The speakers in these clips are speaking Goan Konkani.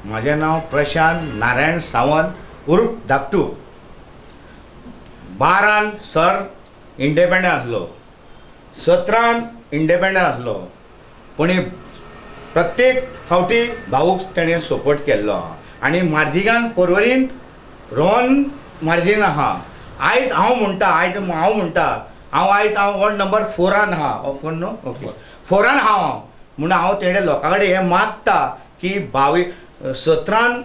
म्हाजें नांव प्रशांत नारायण सावंत उर्फ धाकटू. 12 सर इंडिपेंडंट आसलो, 17 इंडिपेंडंट आसलो, पूण प्रत्येक फावटी भाऊक तेणें सपोर्ट केल्लो आहा आनी मार्जिगान पर्वरीन रोहन मार्जीन आहा. आयज हांव म्हणटा, आयज हांव म्हणटा, हांव आयज हांव वॉर्ड नंबर 4 आहा, 4 न्हू, ओके 4 आहा हांव. म्हणून हांव तेणे लोकां कडेन हें मागता की 17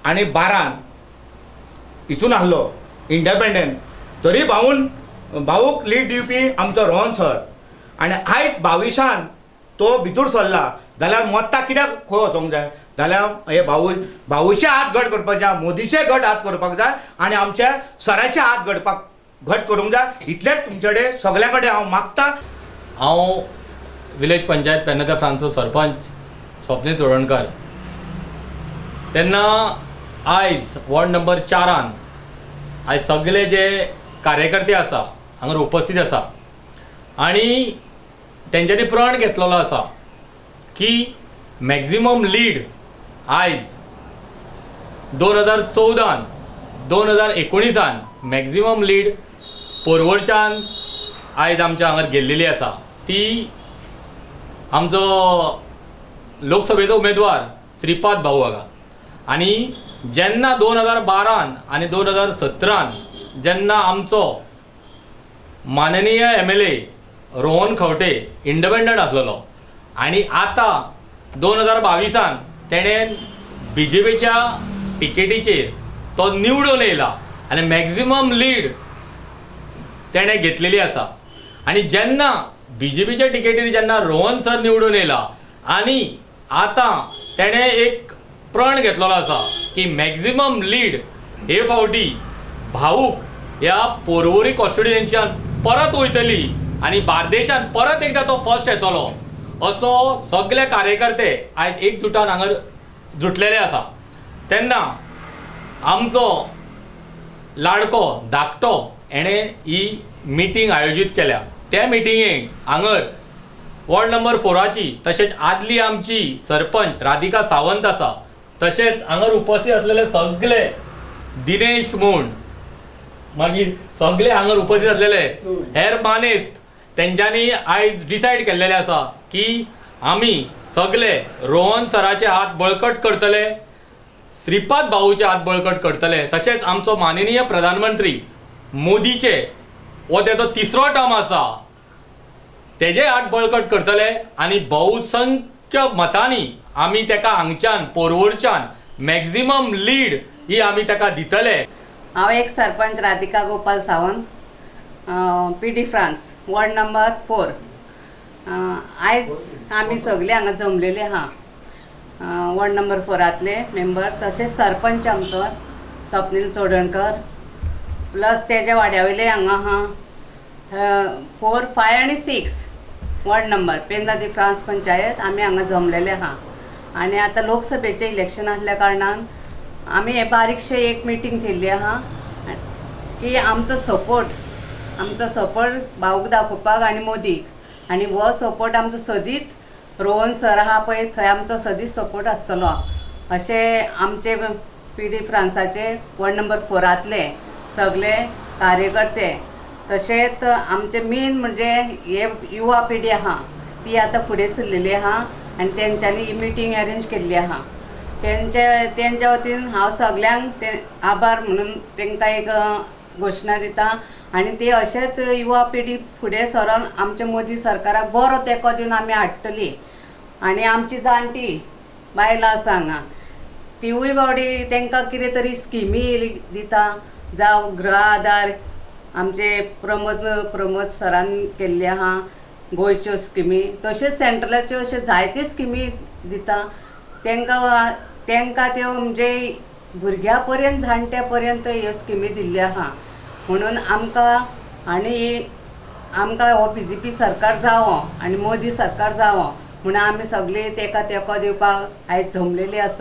आनी 12 हितून आहलो इंडिपेंडंट, तरी भाऊन भाऊक लीड दिवपी आमचो रोहन सर. आनी आयज 22 तो भितर सरला जाल्यार मत्तां कित्याक खंय वचोंक जाय जाल्यार हे भाऊ भाऊचे हात घट करपाक जाय, मोदीचे घट हात करपाक जाय आनी आमच्या सराचे हात घट करूंक जाय. इतलेंच तुमचे कडेन सगल्या कडेन हांव मागता. हांव विलेज पंचायत पेन्ना the फ्रांसचो सरपंच स्वप्नील चोडणकर. तेन्ना आयज वॉर्ड नंबर 4 आयज सगळे जे कार्यकर्ते आसा हांगा उपस्थित आसा आनी तेंच्यांनी प्रण घेतलेलो आसा की मॅक्झिमम लीड आयज 2014 2019 मॅक्झिमम लीड पोरवरच्यान आयज आमच्या हांगा गेल्लेली आसा. ती आमचो लोकसभेचो उमेदवार श्रीपाद भाऊ हांगा. आनी जेन्ना 2012 आनी 2017 जेन्ना आमचो माननीय MLA Rohan Khaunte independent आसलेलो आनी आतां 2022 तेणें बीजेपीच्या टिकेटीचेर तो निवडून येयला आनी मॅक्झिमम लीड तेणें घेतलेली आसा. आनी जेन्ना बीजेपीच्या टिकेटीर जेन्ना रोहन सर निवडून येयला आनी आतां तेणें एक प्रण घेतलेलो आसा की मॅक्झिमम लीड हे फावटी भाऊक ह्या पोरवोरी कॉन्स्टिट्युएन्सीन परत वयतली आनी बार्देशान परत एकदां तो फर्स्ट येतलो असो सगळे कार्यकर्ते आयज एकजुटान हांगा जुटलेले आसा. तेन्ना आमचो लाडको धाकटो हेणें ही मिटींग आयोजीत केल्या. त्या मिटिंगेक हांगर वॉर्ड नंबर 4 तशेंच आदली आमची सरपंच राधिका सावंत आसा, तशेंच हांगर उपस्थित आसलेले सगळे दिनेश म्हूण, मागीर सगळे हांगर उपस्थित आसलेले हेर मानेस्त तेंच्यांनी आयज डिसायड केल्लेले आसा की आमी सगळे रोहन सराचे हात बळकट करतले, श्रीपाद भाऊचे हात बळकट करतले, तशेंच आमचो माननीय प्रधानमंत्री मोदीचे हो तेजो 3रो टर्म आसा तेजे हात बळकट करतले आनी बहुसंख्य मतांनी आमी तेका हांगच्यान पोरवोरच्यान मॅक्झिमम लीड ही आमी तेका दितले. हांव एक sarpanch Radhika Gopal Sawant, P D France, ward number 4. आयज आमी सगळे हांगा जमलेले आहा वॉर्ड नंबर 4 मेंबर, तशेंच सरपंच आमचो स्वप्नील चोडणकर, प्लस तेज्या वाड्या वयले हांगा आहा 4, 5 आनी 6 वॉर्ड नंबर पेन्ना दी फ्रांस पंचायत आमी हांगा जमलेले आहा. आनी आतां लोकसभेचें इलेक्शन आसल्या कारणान आमी हे बारीकशें एक मिटींग केल्ली आहा की आमचो सपोर्ट भाऊक दाखोवपाक आनी मोदीक, आनी हो सपोर्ट आमचो सदींच रोहन सर आहा पळय थंय आमचो सदींच सपोर्ट आसतलो अशें आमचे पी डी फ्रांसाचे वॉर्ड नंबर 4 सगळे कार्यकर्ते, तशेंच आमचे मेन म्हणजे हे युवा पिढी आहा ती आतां फुडें सरलेली आहा आनी तेंच्यांनी ही मिटींग अरेंज केल्ली आहा. तेंच्या वतीन हांव सगल्यांक ते आभार म्हणून तेंकां एक घोशणा दिता आनी ते अशेंच युवा पिढी फुडें सरोन आमच्या मोदी सरकाराक बरो तेंको दिवन आमी हाडटली. आनी आमची जाणटी बायलां आसा हांगा तिवूय बावडी तेंकां कितें तरी स्किमी दिता, जावं गृह आधार आमचे प्रमोद सरान केल्ले आहा गोंयच्यो स्किमी, तशेंच सेंट्रलाच्यो अश्यो जायत्यो स्किमी दिता तेंकां तेंकां त्यो म्हणजे भुरग्यां पर्यंत जाणट्या पर्यंत ह्यो स्किमी दिल्ल्यो आहा. म्हणून आमकां आनी आमकां हो बीजेपी सरकार जावो आनी मोदी सरकार जावो म्हणून आमी सगळीं तेका तेंको दिवपाक आयज जमलेली आसा.